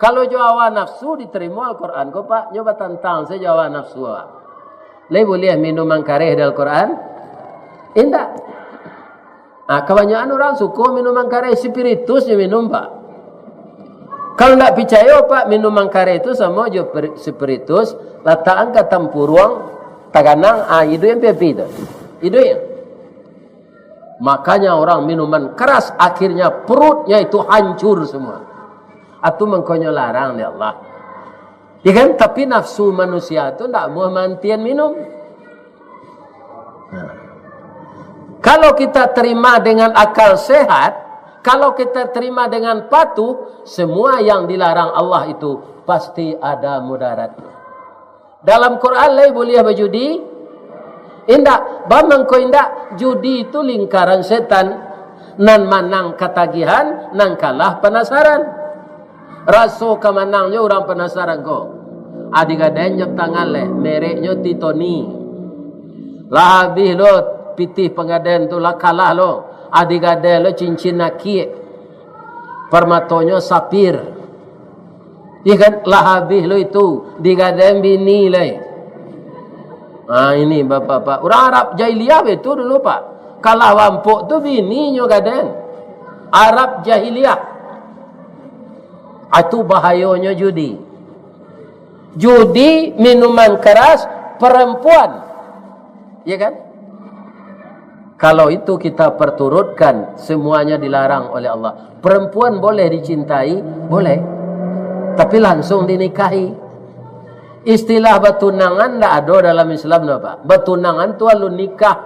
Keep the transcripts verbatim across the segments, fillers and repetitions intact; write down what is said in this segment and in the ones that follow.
Kalau jo hawa nafsu ditarimo Al-Quran ko, Pak, nyo batantang sajo hawa nafsu awak. Lai buliah minuman kareh di Al-Quran? Indak. Ah, kabanyakan urang suko minuman kareh, spiritus nyo minum, Pak. Kalau ndak picayo, Pak, minuman kareh tu samo jo per-, spiritus, latakan ka tampuruang, taganang, ah, iduik api-api tu. Iduik. Makanya orang minuman keras, akhirnya perutnya itu hancur semua. Atu mangkonyo larang dek Allah. Ya kan? Tapi nafsu manusia tu ndak mau mantian minum. Nah. Kalau kita terima dengan akal sehat, kalau kita terima dengan patuh, semua yang dilarang Allah itu pasti ada mudaratnya. Dalam Quran lai buliah bajudi? Indak. Bamangko indak, judi itu lingkaran setan. Nan manang katagihan, nan kalah panasaran. Raso ka manang jo urang panasaran ko. Adi gadaian jam tangan leh, mereknyo Titoni. Lah abih lo pitih panggadaian tu, lah kalah lo. Adi gadaian lo cincin akiak. Parmatonyo sapir. Iya kan, lah abih lo itu, digadaian bini lai. Ah, ini bapak-bapak. Urang Arab jahiliah betu dulu, Pak. Kalah bampok tu bininyo gadaian. Arab jahiliah. Ah, itu bahayonyo judi. Judi, minuman keras, perempuan. Ya kan? Kalau itu kita perturutkan, semuanya dilarang oleh Allah. Perempuan boleh dicintai, boleh. Tapi langsung dinikahi. Istilah batunangan ndak ado dalam Islam tu, Pak. Batunangan tu alun nikah.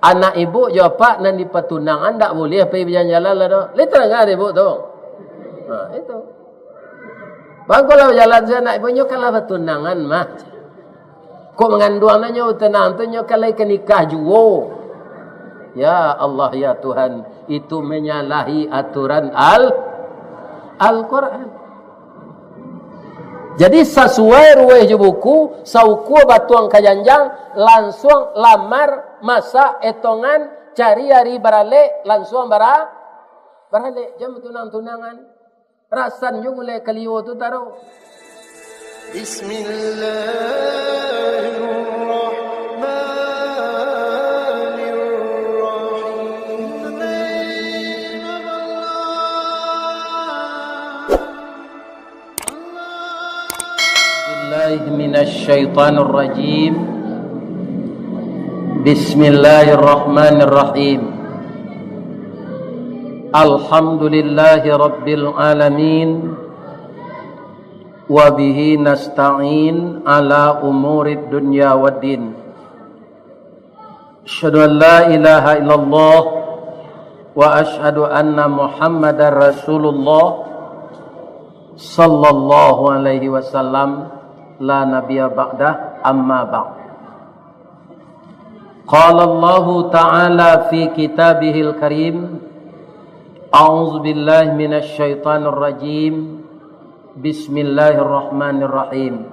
Anak ibu jo apak nan dipatunangan ndak buliah pai bajalan-jalan lah doh. Lai tadanga dek ibu tu. Ha, itu. Bang, kalau bajalan sajo anak ibu, nyo kan lah batunangan mah. Kok manganduang nyo tunang tu, nyo kan lai ka nikah juo. Ya Allah, ya Tuhan, itu menyalahi aturan Al-, Al-Quran. Jadi, sasuai ruweh jo buku, saukua batuang ka janjang, lansuang lamar, masak, etongan, cari ari baralek, lansuang bara-, baralek. Jan batunang-tunangan. Rasan jo gulai kalio tu taruh. Bismillahirrahmanirrahim. Bismillahirrahmanirrahim. Bismillahirrahmanirrahim. Alhamdulillahi rabbil alamin. Wa bihi nasta'in ala umurid dunya waddin. Asyhadu an la ilaha illallah wa asyhadu anna Muhammadar Rasulullah sallallahu alaihi wasallam, la nabiyya ba'dah, amma ba'd. Qala Allahu ta'ala fi kitabihil karim, a'udzu billahi minasy syaithanir rajim. Bismillahirrahmanirrahim.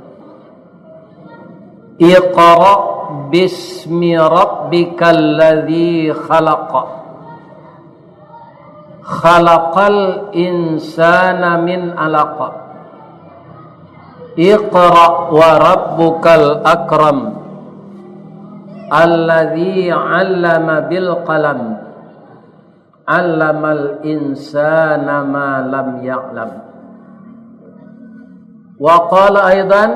Iqra bismi rabbikal ladzi khalaq. Khalaqal insana min alaq. Iqra wa rabbukal akram. Alladzi 'allama bil qalam. 'Allamal insana ma lam ya'lam. Wa qala aidan,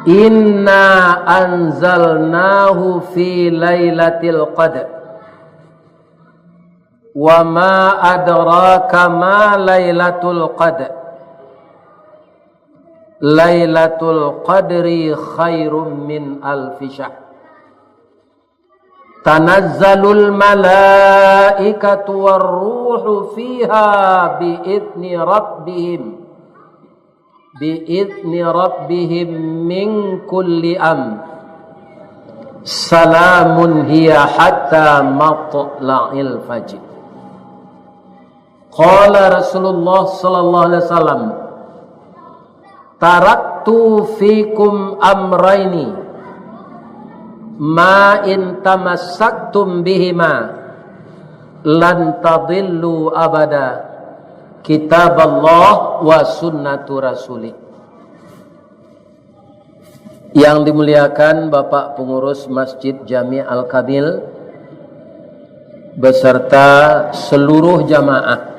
inna anzalnahu fi lailatul qadr. Wa ma adraka ma lailatul qadr. Lailatul qadri khairum min alfi syahr. Tanazzalul malaikatu war ruhu fiha bi idzni rabbihim, bi idzni rabbihim min kulli amr. Salamun hiya hatta matla'il fajr. Qala Rasulullah sallallahu alaihi wasallam, "Taraktu fikum amraini, ma in tamassaktum bihima, lan tadillu abada." Kitab Allah wa sunnatu Rasulih. Yang dimuliakan Bapak Pengurus Masjid Jami Al-Kamil beserta seluruh jamaah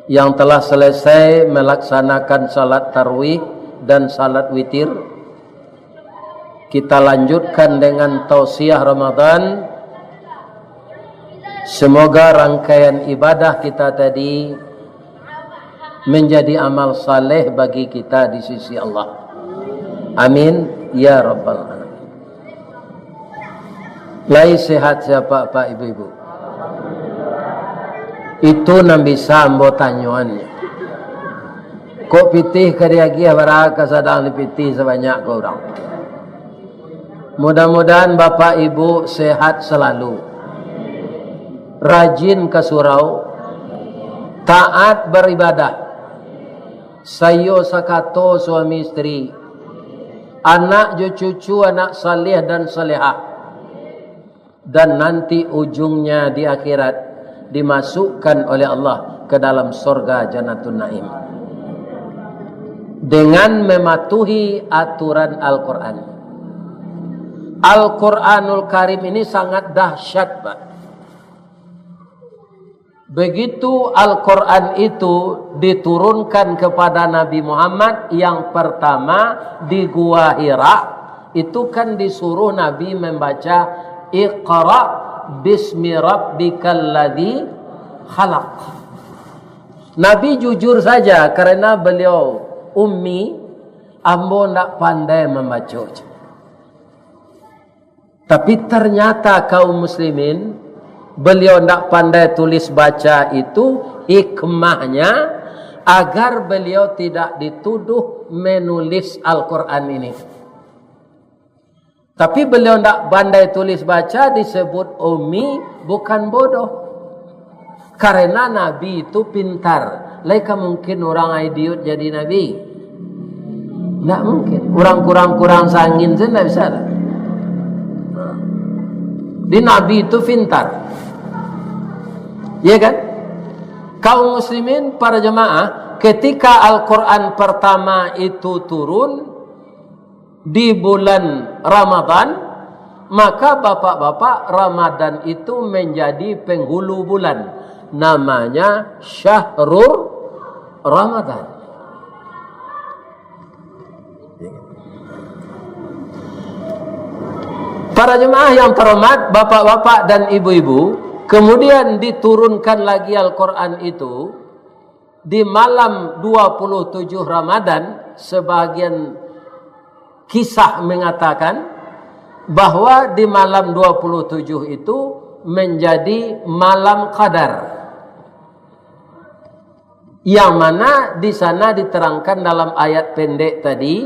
yang telah selesai melaksanakan salat tarawih dan salat witir, kita lanjutkan dengan tausiah Ramadan. Semoga rangkaian ibadah kita tadi menjadi amal saleh bagi kita di sisi Allah. Amin ya rabbal alamin. Lai sehat sia, Pak, ibu-ibu? Itu nan bisa ambo tanyoan. Kok pitih ka diagiah bara ka sadang dipitih sabanyak ko urang? Mudah-mudahan Bapak Ibu sehat selalu. Rajin ka surau, taat beribadah. Saiyo sakato suami isteri, anak jo cucu anak saleh dan salehah. Dan nanti ujungnya di akhirat dimasukkan oleh Allah ke dalam sorga Jannatun Naim dengan mematuhi aturan Al-Quran. Al-Quranul Karim ini sangat dahsyat, Pak. Begitu Al-Quran itu diturunkan kepada Nabi Muhammad yang pertama di Gua Hira, itu kan disuruh Nabi membaca, "Iqra bismi rabbikal ladzi khalaq." Nabi jujur saja karena beliau ummi, "Ambo ndak pandai mambaco." Tapi ternyata kaum muslimin, beliau ndak pandai tulis baca itu hikmahnya agar beliau tidak dituduh menulis Al-Quran ini. Tapi beliau ndak pandai tulis baca disebut ummi, bukan bodoh. Karena Nabi itu pintar. Lai ka mungkin urang idiot jadi Nabi? Ndak mungkin. Urang kurang-kurang sangin saja ndak bisa lah. Di Nabi itu pintar. Iya kan? Kaum muslimin, para jemaah, ketika Al-Quran pertama itu turun, di bulan Ramadan, maka bapak-bapak, Ramadan itu menjadi penghulu bulan, namanya Syahrul Ramadan. Para jemaah yang terhormat, bapak-bapak dan ibu-ibu, kemudian diturunkan lagi Al-Quran itu, di malam dua puluh tujuh Ramadan, sebahagian kisah mengatakan bahwa di malam dua puluh tujuh itu menjadi malam qadar. Yang mana di sana diterangkan dalam ayat pendek tadi,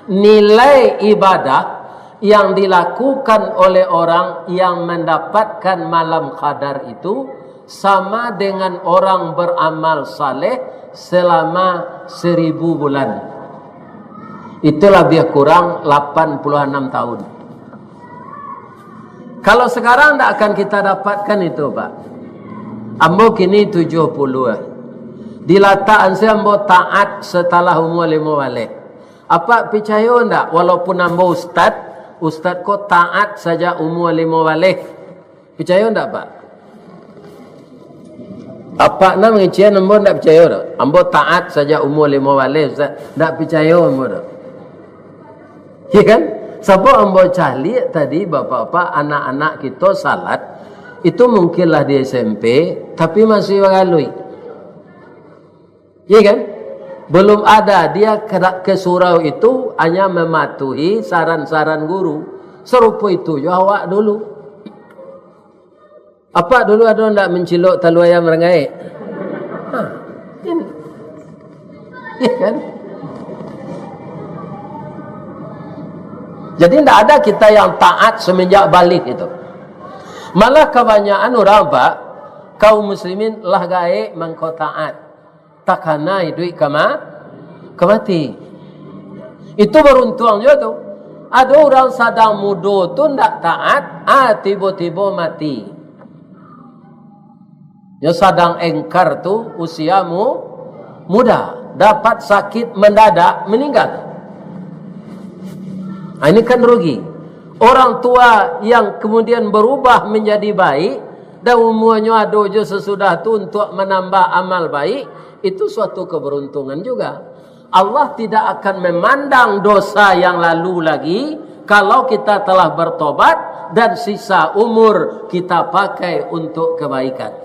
nilai ibadah yang dilakukan oleh orang yang mendapatkan malam qadar itu sama dengan orang beramal saleh selama seribu bulan. Itu lebih kurang lapan puluh enam tahun. Kalau sekarang ndak akan kita dapatkan itu, Pak. Ambo kini tujuh puluh, eh. Dilatakan se ambo taat setelah umur lima baleh. Apak picayo ndak, walaupun ambo ustad, ustad ko taat sajak umur lima baleh? Picayo ndak, Pak? Apak nan mangecek ambo ndak picayo doh. Ambo taat sajak umur lima baleh, Ustaz. Ndak picayo ambo doh. Iya kan? Sabab ambo caliak tadi, bapak-bapak, anak-anak kito salat, itu mungkinlah di S M P, tapi masih bagaluik. Iya kan? Belum ada, dia ke, ke surau itu hanya mematuhi saran-saran guru. Sarupo itu jo awak dulu. Apak dulu ado ndak mancilok talua ayam rangaik? Ha, ini. Iya kan? Jadi ndak ada kita yang taat semenjak baleh itu. Malah kabanyakan urang, Pak, kaum muslimin lah gaek mangko taat. Takana iduik ka ma-, ka mati. Itu baruntuang juo tu. Ado urang sadang mudo tu ndak taat, ah, tibo-tibo mati. Nyo sadang engkar tu usia mu-, muda, dapat sakit mendadak, meninggal. Ah, ini kan rugi. Orang tua yang kemudian berubah menjadi baik, dan umuanyo ado jo sesudah tu untuk menambah amal baik, itu suatu keberuntungan juga. Allah tidak akan memandang dosa yang lalu lagi, kalau kita telah bertobat dan sisa umur kita pakai untuk kebaikan.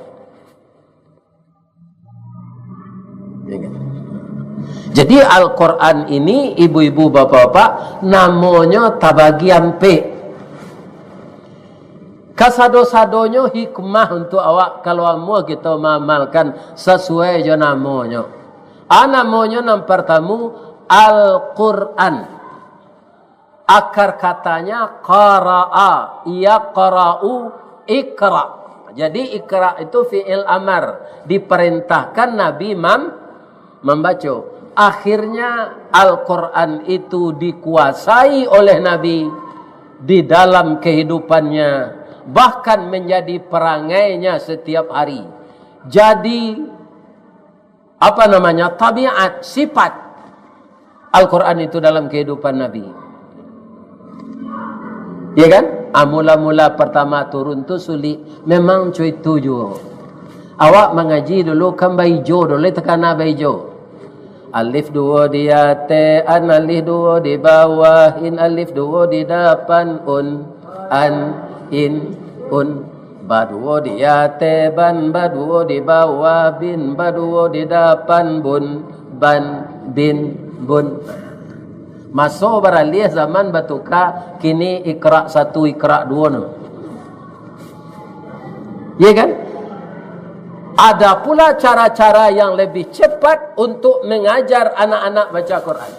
Jadi, Al-Quran ini, ibu-ibu, bapak-bapak, namonyo tabagi ampek. Kasado-sadonyo hikmah untuk awak, kalau amuah kito maamalkan sasuai jo namonyo. A, namonyo nan partamu, Al-Quran. Akar katanya qara'a, yaqra'u, iqra. Jadi, iqra itu fi'il amar, diperintahkan Nabi mam-, mambaco. Akhirnya, Al-Quran itu dikuasai oleh Nabi di dalam kehidupannya, bahkan menjadi perangainya setiap hari. Jadi, apa namanya, tabiat, sifat Al-Quran itu dalam kehidupan Nabi. Ya kan? Ah, mula-mula pertama turun tu sulik. Memang co itu juo. Awak mangaji dulu kan baijo dulu, takana baijo. Alif duo di ateh, an, alif duo di bawah, in, alif duo di dapan, un, an, in, un. Baduo di ateh, ban, baduo di bawah, bin, baduo di dapan, bun, ban, bin, bun. Maso baraliah, zaman batuka, kini iqra satu, iqra duo no. Ya kan? Ada pula cara-cara yang lebih cepat untuk mengajar anak-anak baca Quran.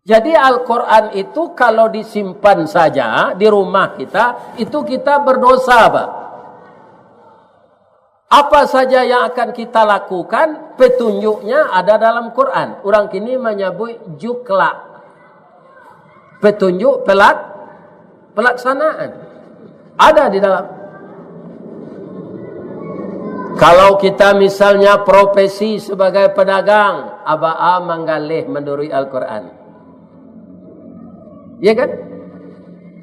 Jadi, Al-Quran itu kalau disimpan saja di rumah kita, itu kita berdosa, Pak. Apa saja yang akan kita lakukan, petunjuknya ada dalam Quran. Urang kini manyabuik juklak. Petunjuk pelak-, pelaksanaan. Ada di dalam. Kalau kita misalnya profesi sebagai pedagang, a baa manggaleh manuruik Al-Quran. Ya kan?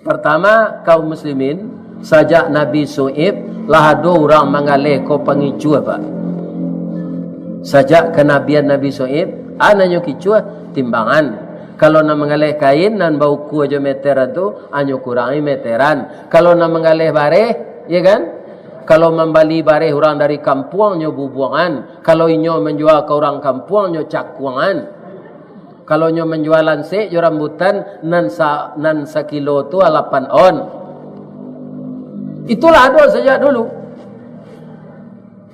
Pertama, kaum muslimin, sajak Nabi Su'aib, lah ado urang manggaleh ko pangicuah, Pak. Sajak kenabian Nabi Su'aib, a nan nyo kicuah, timbangan. Kalau nan manggaleh kain, nan baukua jo meteran tu, a nyo kurangi meteran. Kalau nan manggaleh bareh, ya kan? Kalau mambali bareh urang dari kampuang, nyo bubuangan. Kalau inyo manjua ka urang kampuang, nyo cakuangan. Kalau nyo manjua lansek jo rambutan, nan sa-, nan sakilo tu lapan on. Itulah ado sajak dulu.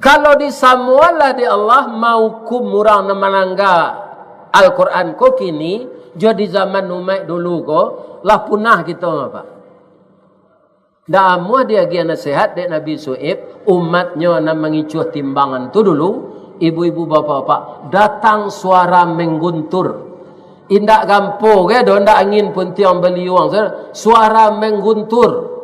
Kalau disamolah dek Allah maukum urang nan malangga Al-Quran ko kini, jo di zaman umaik dulu ko, lah punah kito, Pak. Ndak amuah diagiah nasihat dek Nabi Su'aib, umatnyo nan mangicuah timbangan tu dulu, ibu-ibu, bapak-bapak, datang suara mengguntur. Indak gampo ge do, ndak angin puntiang baliuang, suara mengguntur.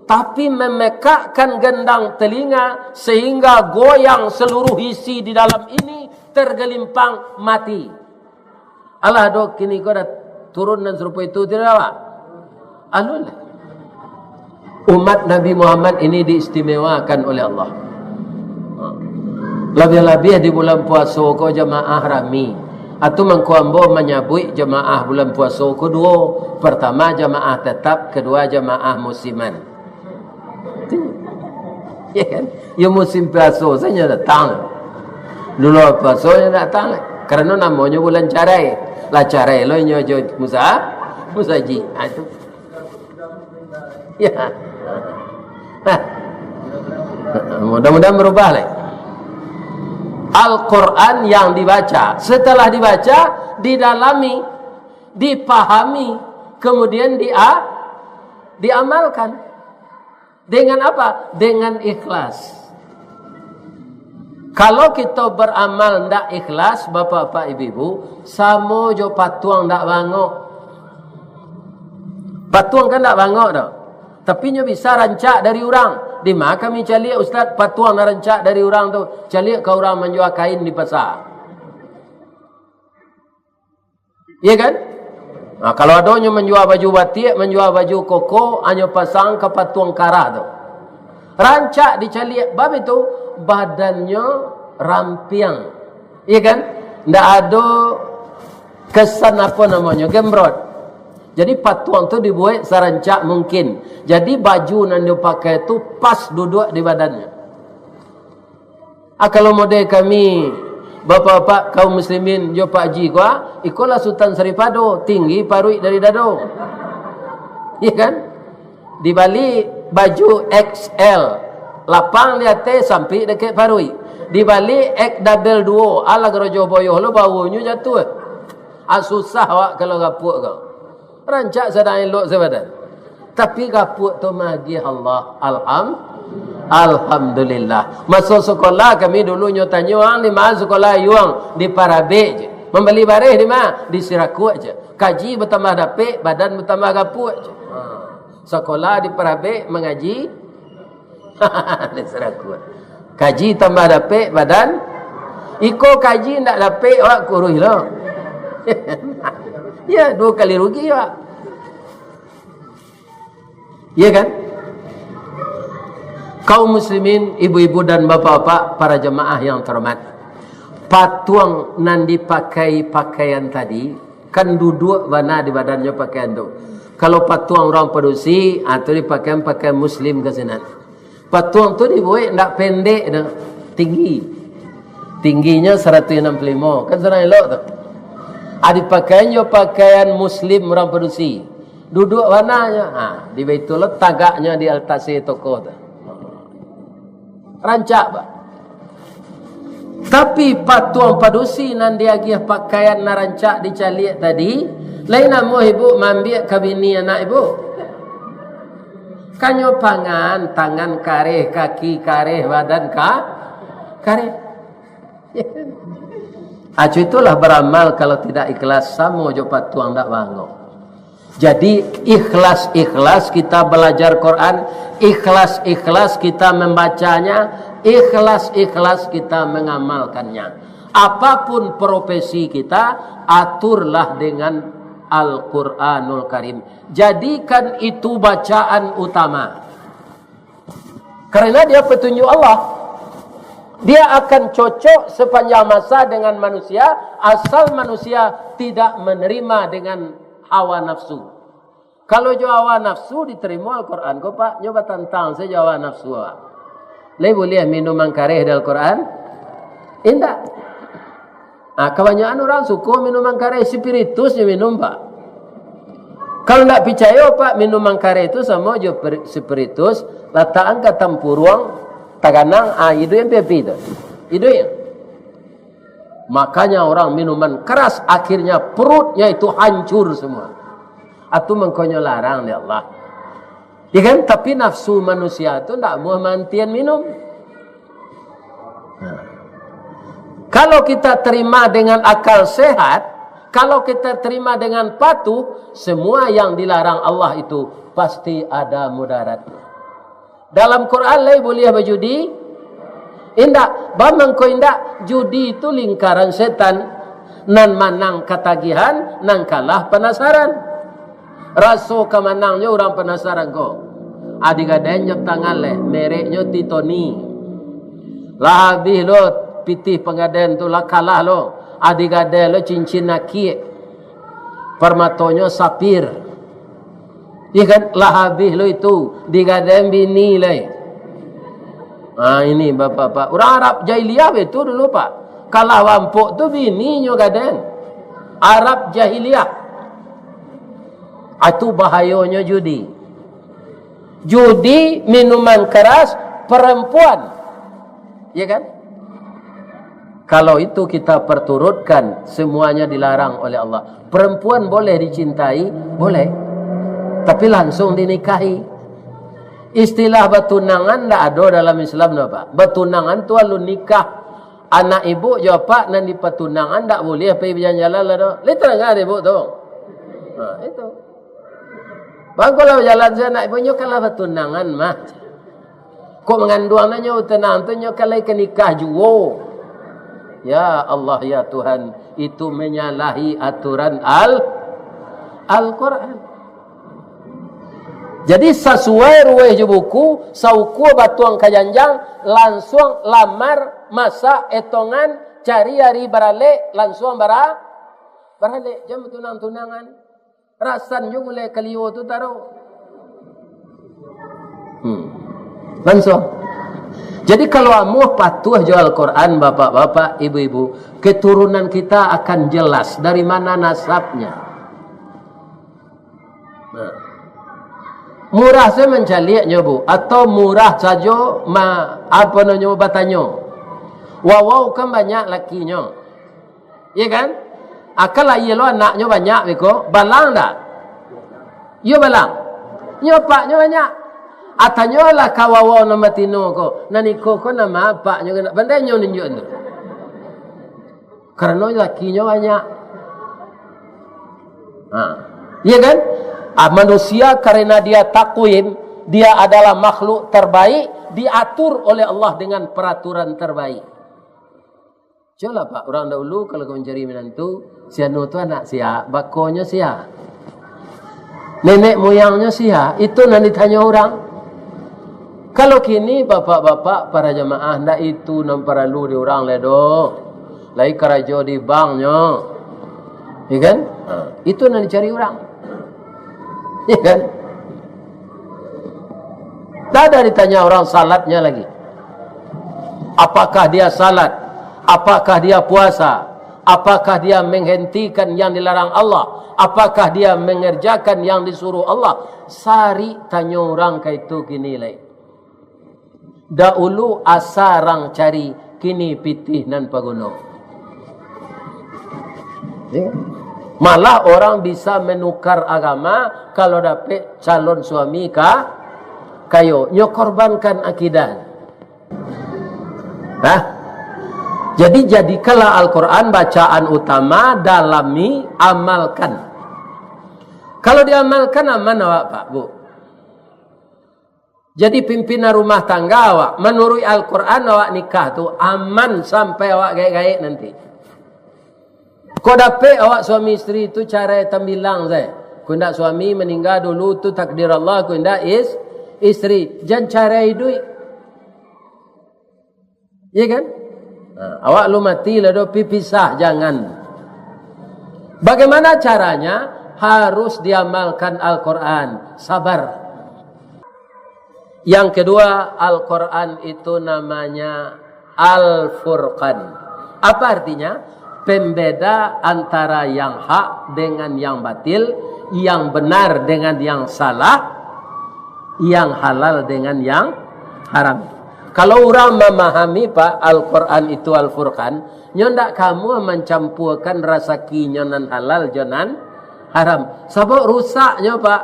Tapi memekakkan gendang telinga, sehingga goyang seluruh isi di dalam ini, tergelimpang, mati. Alah, dok, kini ko dah turun nan sarupo itu, tidak, Pak? Alun. Umat Nabi Muhammad ini diistimewakan oleh Allah. Labiah-labiah di bulan puaso ko jamaah rami. Atu mangko ambo manyabuik jamaah bulan puaso ko duo. Pertama jamaah tetap, kedua jamaah musiman. Ya kan? Ya musim puaso sajo datang. Dulu puaso nyo datang. Karano namonyo bulan carai. Lah carai lo inyo jo musa-, musaji. Ha, itu. Ya. Nah. Mudah-mudahan berubah lah. Al-Quran yang dibaca, setelah dibaca, didalami, dipahami, kemudian dia-, diamalkan. Dengan apa? Dengan ikhlas. Kalau kito beramal ndak ikhlas, bapak-bapak, ibu-ibu, samo jo patuang ndak bangok. Patuang kan ndak bangok doh. Tapi nyo bisa rancak dari urang. Di ma kami caliak, Ustaz, patuang nan rancak dari urang tu? Caliak ka urang manjua kain di pasa. Iya kan? Nah, kalau adonyo manjua baju batik, manjua baju koko, hanyo pasang ka patuang karah tu. Rancak dicaliak, bab itu badannyo rampiang. Iya kan? Ndak ado kesan, apa namonyo, gembrot. Jadi patuang tu dibuek sarancak mungkin. Jadi baju nan dio pakai tu pas duduak di badannyo. Ah, kalau model kami, bapak-bapak kaum muslimin, jo Pak Haji ko, ah, ikolah Sutan Saripado, tinggi paruik dari dado. Iya kan? Dibali baju X L, lapang di ateh, sampik dakek paruik. Dibali X double duo, alah garojo boyoh lo, bawonyo jatuah. Ah, susah awak kalau gapuak ko. Rancak sadang elok sabadan. Tapi gapuak tu magiah Allah. Alham-, Alhamdulillah. Maso sakolah kami dulu nyo tanyo, "Ang di ma sakolah ayuang?" "Di Parabek je." "Mambali bareh di ma?" "Di Sirakuak je." Kaji batambah dapek, badan batambah gapuak je. Ha. Sakolah di Parabek, mangaji Di Sirakuak. Kaji tambah dapek badan. Iko kaji ndak dapek, awak kuruih lo. Ya, duo kali rugi awak. Ya kan? Kaum muslimin, ibu-ibu dan bapak-bapak, para jamaah yang terhormat. Patuang nan dipakai pakaian tadi, kan duduak bana di badannyo pakaian tu. Kalau patuang urang padusi, ah, tu dipakaian pakaian muslim ka sinan. Patuang tu dibuek ndak pendek doh, tinggi. Tingginyo saratuih anam puluah limo, kan surang elok tu. Ah, dipakaian jo pakaian muslim urang padusi. Duduak bana nyo, ah, di Baitullah, tagaknyo di altase toko tu. Rancak, bah. Tapi patuang padusi nan diagiah pakaian nan rancak dicaliak tadi, lai namuah ibu maambiak ka bini anak ibu. Kanyo pangan, tangan kareh, kaki kareh, badan ka-, kareh. Acu itulah baramal kalau tidak ikhlas, samo jo patuang dak bangok. Jadi, ikhlas-ikhlas kita belajar Quran, ikhlas-ikhlas kita membacanya, ikhlas-ikhlas kita mengamalkannya. Apapun profesi kita, aturlah dengan Al-Quranul Karim. Jadikan itu bacaan utama. Karena dia petunjuk Allah. Dia akan cocok sepanjang masa dengan manusia, asal manusia tidak menerima dengan hawa nafsu. Kalau jo hawa nafsu diterimo Al-Quran ko, Pak, nyo batantang sajo hawa nafsu awak. Lai buliah minum nan kareh di Al-Quran? Indak. Ah, kabanyakan urang suko minum nan kareh, spiritus nyo minum, Pak. Kalau ndak picayo, Pak, minum nan kareh tu samo jo peri-, spiritus, latakan ka tampuruang, taganang, ah, iduik api-api tu. Iduik. Makanya orang minuman keras, akhirnya perutnya itu hancur semua. Atu mangkonyo larang dek Allah. Ya kan? Tapi nafsu manusia tu ndak mau mantian minum. Nah. Kalau kita terima dengan akal sehat, kalau kita terima dengan patuh, semua yang dilarang Allah itu pasti ada mudaratnya. Dalam Quran lai buliah bajudi? Indak. Bamangko indak, judi tu lingkaran setan. Nan manang katagihan, nan kalah panasaran. Raso ka manangnyo urang panasaran ko. Adi gadai nyo tangan leh, mereknyo Titoni. Lah habih lo pitih panggadaian tu, lah kalah lo. Adi gadai lo cincin akiak. Parmatonyo sapir. Iya kan? Lah habih lo itu, digadai bini lai. Ah, ini bapak-bapak. Urang Arab jahiliah itu dulu, Pak. Kalah bampok tu bininyo gadai. Arab jahiliah. Ah, itu bahayonyo judi. Judi, minuman keras, perempuan. Ya kan? Kalau itu kita perturutkan, semuanya dilarang oleh Allah. Perempuan boleh dicintai? Boleh. Tapi langsung dinikahi. Istilah batunangan ndak ado dalam Islam tu, Pak. Batunangan tu alun nikah. Anak ibu jo apak nan dipatunangan ndak buliah pai bajalan-jalan lah doh. Lai tarang ibu tu. Ha, itu. Bang, kalau bajalan sajo anak ibu, nyo kan lah batunangan mah. Kok manganduang nyo tenang tu, nyo kan lai ka nikah juo. Ya Allah, ya Tuhan, itu menyalahi aturan Al-, Al-Quran. Jadi, sasuai ruweh jo buku, saukua batuang ka janjang, lansuang lamar, masak, etongan, cari ari baralek, lansuang bara-, baralek, jan batunang-tunangan. Rasan jo gulai kalio tu taruh. Hmm. Lansuang. Jadi, kalau amuah patuah jo Al-Quran, bapak-bapak, ibu-ibu, keturunan kita akan jelas dari mana nasabnya. Nah. Murah sajo mancaliak nyo, Bu, atau murah sajo ma-, apo nyo, batanyo. Wawau kan banyak lakinyo. Iya kan? Akal lahia lo anaknyo banyak beko, balang ndak? Iyo balang. Nyo apaknyo banyak. Atanyolah ka wawau nan batino ko, nan iko ko nama apaknyo, kena pandai nyo nunjuak tu. Karano lakinyo banyak. Ha. Iya kan? Ah, manusia karena dia takwim, dia adalah makhluk terbaik, diatur oleh Allah dengan peraturan terbaik. Cubolah, Pak, urang dahulu kalau ka mancari minantu, si anu tu anak sia, bakonyo sia, nenek muyangnyo sia, itu nan ditanyo urang. Kalau kini, bapak-bapak, para jamaah, ndak itu nan paralu di urang lai doh. Lai karajo di banknyo. Iya kan? Ha, itu nan dicari urang. Iya kan? Ndak ada ditanya urang salatnya lagi. Apakah dia salat? Apakah dia puasa? Apakah dia menghentikan yang dilarang Allah? Apakah dia mengerjakan yang disuruh Allah? Sari tanyo urang ka itu kini lai. Dahulu asa rang cari, kini pitih nan paguno. Ya. Malah orang bisa menukar agama kalau dapek calon suami ka-, kayo. Nyo korbankan akidah. Nah, jadi jadikanlah Al-Quran bacaan utama, dalami, amalkan. Kalau diamalkan, aman awak, Pak, Bu. Jadi pimpinan rumah tangga awak, manuruik Al-Quran awak nikah tu aman sampai awak gaek-gaek nanti. Kok dapek awak suami isteri tu carai tambilang sae. Kok indak suami maningga dulu tu takdir Allah, kok indak is-, isteri. Jan carai iduik. Iya kan? Nah, awak lu mati lah doh, pi pisah, jangan. Bagaimana caranya? Harus diamalkan Al-Quran. Sabar. Yang kedua, Al-Quran itu namanya Al-Furqan. Apa artinya? Pembeda antara yang hak dengan yang batil, yang benar dengan yang salah, yang halal dengan yang haram. Kalau urang mamahami, Pak, Al-Quran itu Al-Furqan, nyo ndak kamuah mancampuakan rasakinyo nan halal jo nan haram. Sabab rusaknyo, Pak,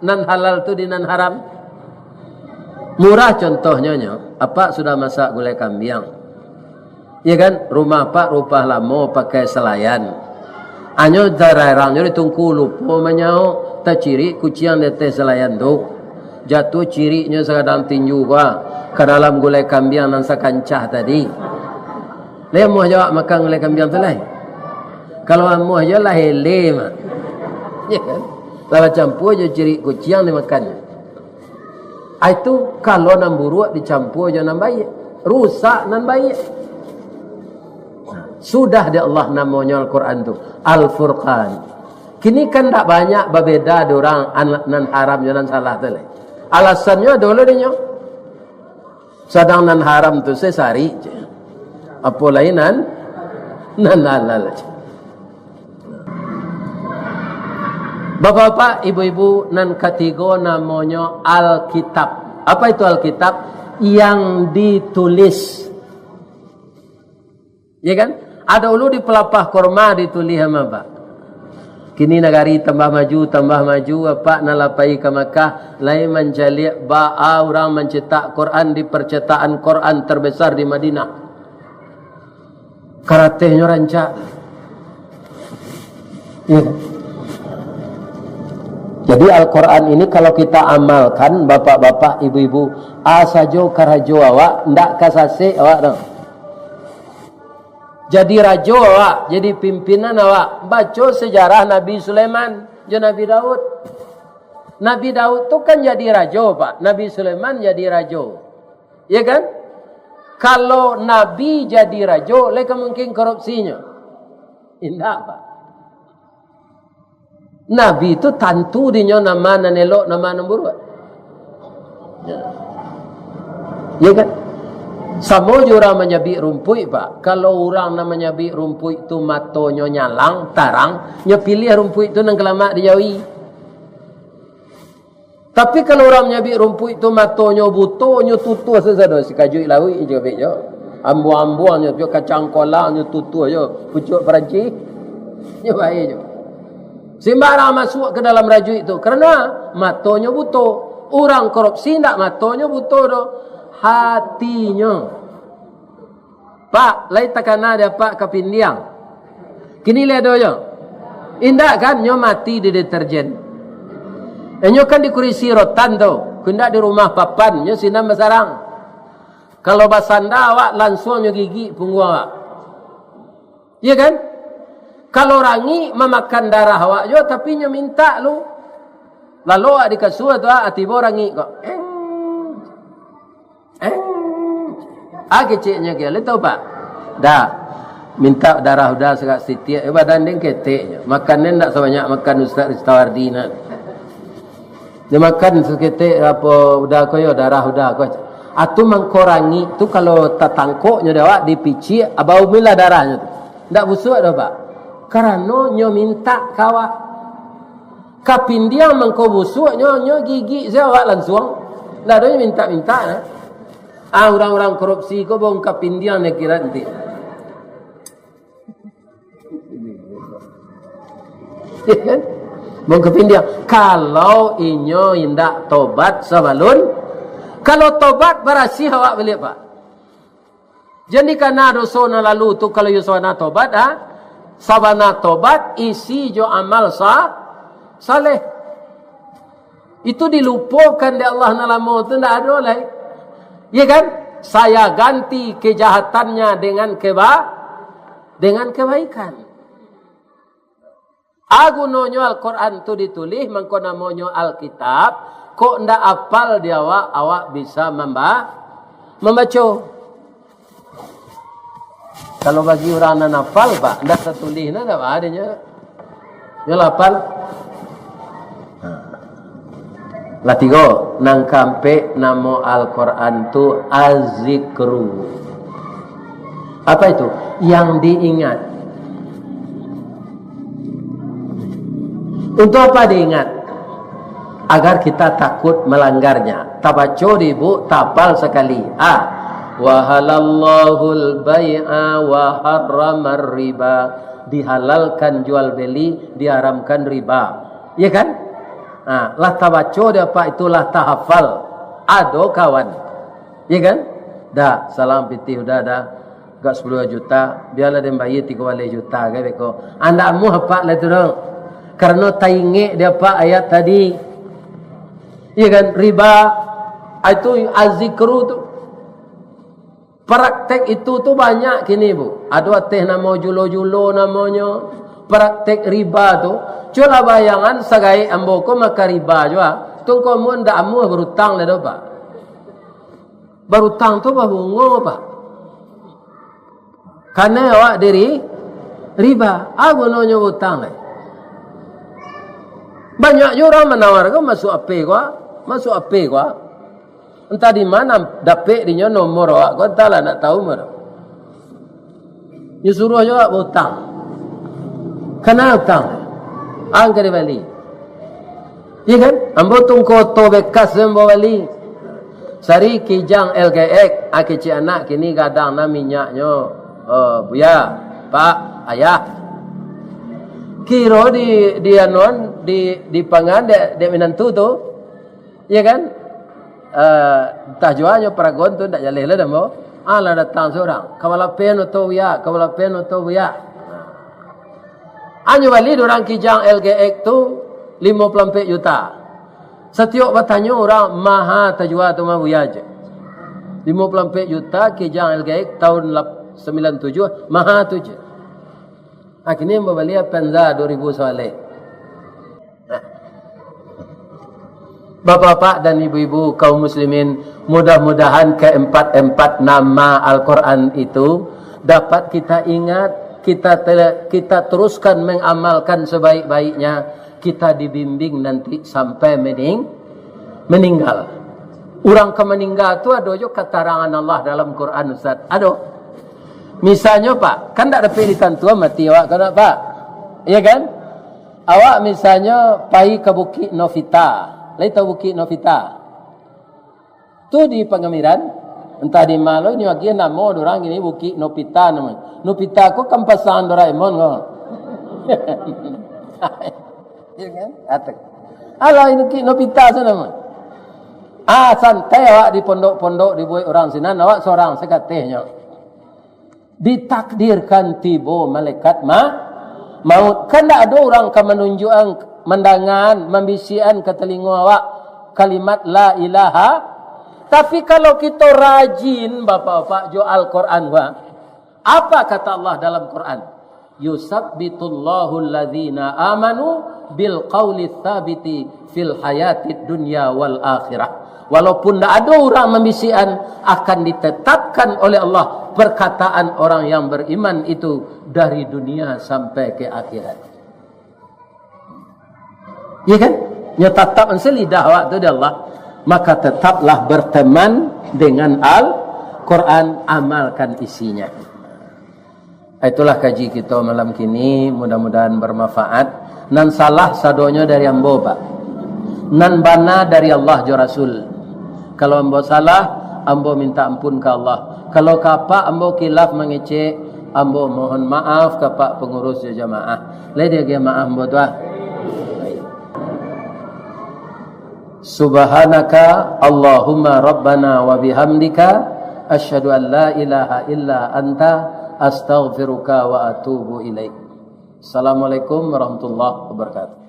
nan halal tu di nan haram. Murah contohnyo nyo, apak sudah masak gulai kambiang. Iya kan? Rumah apak rumah lamo pakai salayan. Anyo tararangnyo di tungku lupo manyauk, tacirik kuciang di ateh salayan tu. Jatuah ciriknyo sagadang tinju ka, ka dalam gulai kambiang nan sakancah tadi. Lai amuah jo awak makan gulai kambiang tu lai. Kalau amuah jo lah hele mah. Ya kan? Lah bacampua jo cirik kuciang dimakan. Ah, itu kalau nan buruak dicampua jo nan baiak, rusak nan baiak. Sudah di Allah namonyo Al-Quran tu, Al-Furqan. Kini kan ndak banyak babeda di urang an-, nan haram jo nan salah tu lai. Alasannyo ado lah dinyo. Sadang nan haram tu se sarik je. Apo lai nan, nan halal je. Bapak-bapak, ibu-ibu, nan katigo namonyo Alkitab. Apa itu Alkitab? Yang ditulis. Ya kan? Ado dulu di palapah kurma ditulih ama, Pak. Kini nagari tambah maju, tambah maju, apak nan lah pai ka Makkah, lai mancaliak baa urang mancetak Quran di percetakan Quran terbesar di Madinah. Karatehnyo rancak. Ya kan? Jadi Al-Quran ini kalau kita amalkan, bapak-bapak, ibu-ibu, a sajo karajo awak, ndak ka sasek awak tu. Jadi rajo awak, jadi pimpinan awak. Baco sejarah Nabi Sulaiman jo Nabi Daud. Nabi Daud tu kan jadi rajo, Pak. Nabi Sulaiman jadi rajo. Ya kan? Kalau Nabi jadi rajo, lai ka mungkin korupsinyo? Indak, Pak. Nabi tu tantu dinyo nama nan elok, nama nan buruak. Ya. Ya kan? Samo jo urang manyabik rumpuik, Pak. Kalau urang nan manyabik rumpuik tu matonyo nyalang, tarang, nyo piliah rumpuik tu nan ka lamak dijawi. Tapi kalau urang manyabik rumpuik tu matonyo buto, nyo tutuah sasado, sikajuik lauik jo, Pak, jo. Ambuang-ambuang nyo, jo kacang kolang nyo tutuah jo, pucuak Parancis, nyo bae jo. Simbarang masuak ka dalam rajuik tu, karano matonyo buto. Urang korupsi ndak matonyo buto doh, hatinyo. Pak, lai takana dek Apak kapindiang? Kini lai ado nyo? Indak kan, nyo mati di deterjen. Inyo kan di kurisi rotan tu, indak di rumah papan, nyo sinan basarang. Kalau basanda awak, lansuang nyo gigik pungguang awak. Iya kan? Kalau rangik mamakan darah awak juo, tapi nyo mintak lu. Lalu awak di kasua tu, ah, tibo rangik ko. Eng. Eng. Ah, keceknyo kecek, lai tau, Pak? Dah. Mintak darah uda sagak sitiak, eh, badan den keteknyo. Makan den ndak sabanyak makan Ustaz Ristawardi nah. Dia makan saketek apo uda ko yo, darah uda ko. Atu mangko rangik tu kalau tatangkoknyo dek awak dipicik, abau milah darahnyo tu. Ndak busuak doh, Pak. Karano nyo mintak ka awak. Kapindiang mangko busuaknyo, nyo gigik se awak lansuang. Ndak ado nyo mintak-mintak nah. Ah, urang-urang korupsi ko bongka pindiang dek kira nanti. Bongka pindiang. Kalau inyo indak tobat sabalun, kalau tobat barasiah awak baliak, Pak. Jadi kana doso nan lalu tu kalau iyo sabana tobat, ha? Sabana tobat isi jo amal sa-, saleh. Itu dilupokan dek Allah nan lamo tu, ndak ado lai. Iya kan? Saya ganti kejahatannya dengan keba-, dengan kebaikan. A gunonyo Al-Quran tu ditulih, mangko namonyo Alkitab, kok ndak apal di awak, awak bisa mamba-, mambaco. Kalau bagi urang nan apal, Pak, ndak tatulih, ndak, ndak ba adonyo. Yo lah apal. Lah tigo, nan kaampek namo Al-Quran tu Az-Zikru. Apa itu? Yang diingat. Untuk apa diingat? Agar kita takut melanggarnya. Tabaco di buku, tapal sakali. Ah, wa halallahul bai'a wa harramar riba. Dihalalkan jual beli, diharamkan riba. Iya kan? Ah, lah tabaco di apak itu, lah tahafal. Ado kawan. Iya kan? Dah, salang pitih udah dah. Agak sapuluah juta, bialah den bayia tigo baleh juta, kan beko. Andak amuah apak lah tu doh. Karano taingek di apak ayat tadi. Iya kan? Riba, ah, itu azikru tu. Praktek itu tu banyak kini, Bu. Ado ateh namo julo-julo namonyo. Praktek riba tu. Cubolah bayangan, sagaek ambo ko makan riba juo. Tu ko mun ndak amuah barutang lah doh, Pak. Barutang tu babungo, Pak. Kanai awak diri riba. A gunonyo barutang lai? Banyak juo urang manawar ko, masuak ape ko, masuak ape ko. Entah di mana dapek dinyo nomor awak ko, entahlah, ndak tahu mah. Nyo suruah juo awak bautang. Kana utang? Angka dibali. Iya kan? Ambo tungko oto bekas ambo bali. Sari Kijang L G X, ah, kecek anak kini gadang nan minyaknyo, eh, buya, Pak, Ayah. Kiro di, di anuan, di, di pangan dek, dek minantu tu. Iya kan? Eh, entah juo nyo paragon tu ndak jaleh lah dek ambo. Ah, lah datang surang. Kabalapean oto buya, kabalapean oto buya. Anyo bali dek urang Kijang L G X tu, Limo puluah ampek juta. Satiok batanyo urang, maha tajua tu mah buya je. Limo puluah ampek juta Kijang Al Gaek tahun lap-, sembilan tujuh, maha tu je. Akhirnya babali Avanza dua ribu soalek. Bapak-bapak dan ibu-ibu kaum muslimin, mudah-mudahan keempat-empat nama Al-Quran itu dapat kita ingat, kita te-, kita teruskan mengamalkan sebaik-baiknya, kita dibimbing nanti sampai mening-, meninggal. Urang ka maninggal tu ado jo katarangan Allah dalam Quran, Ustaz. Ado. Misalnyo, Pak, kan ndak dapek ditantuan mati awak, kan, Pak? Iya kan? Awak misalnyo pai ka Bukik Novita. Lai tahu Bukik Novita? Tu di Pangamiran, entah di ma lo, ini agiah namo urang ini Bukik Nopita namo. Nopita ko kan pasangan Doraemon ko. Iya kan? Atek. Alah, ini Bukik Nopita tu namo. Ah, santai awak di pondok-pondok dibuek urang sinan, awak sorang sakatehnyo. Ditakdirkan tibo malaikat ma-, maut. Kan ndak ado urang ka manunjuakan, mandangaan, mambisiakan ka talingo awak kalimat la ilaha. Tapi kalau kito rajin, Bapak-bapak, jo Al-Quran, wah. Apa kata Allah dalam Quran? "Yusabbitullahu alladzina amanu bil qauli tsabiti fil hayatid dunya wal akhirah." Walaupun ndak ado urang mambisiakan, akan ditetapkan oleh Allah perkataan orang yang beriman itu dari dunia sampai ke akhirat. Iya kan? Nyo tatap ansai lidah awak tu di Allah, maka tetaplah berteman dengan Al-Quran, amalkan isinya. Itulah kaji kito malam kini, mudah-mudahan bermanfaat. Nan salah sadonyo dari ambo, Pak. Nan bana dari Allah jo Rasul. Kalau ambo salah, ambo minta ampun ka Allah. Kalau ka apak ambo kilaf mangecek, ambo mohon maaf ka apak pangurus jo jamaah. Lai diagiah maaf ambo tu, ah. Subhanaka Allahumma Rabbana wa bihamdika, asyhadu an la ilaha illa anta, astaghfiruka wa atubu ilaik. Assalamualaikum warahmatullahi wabarakatuh.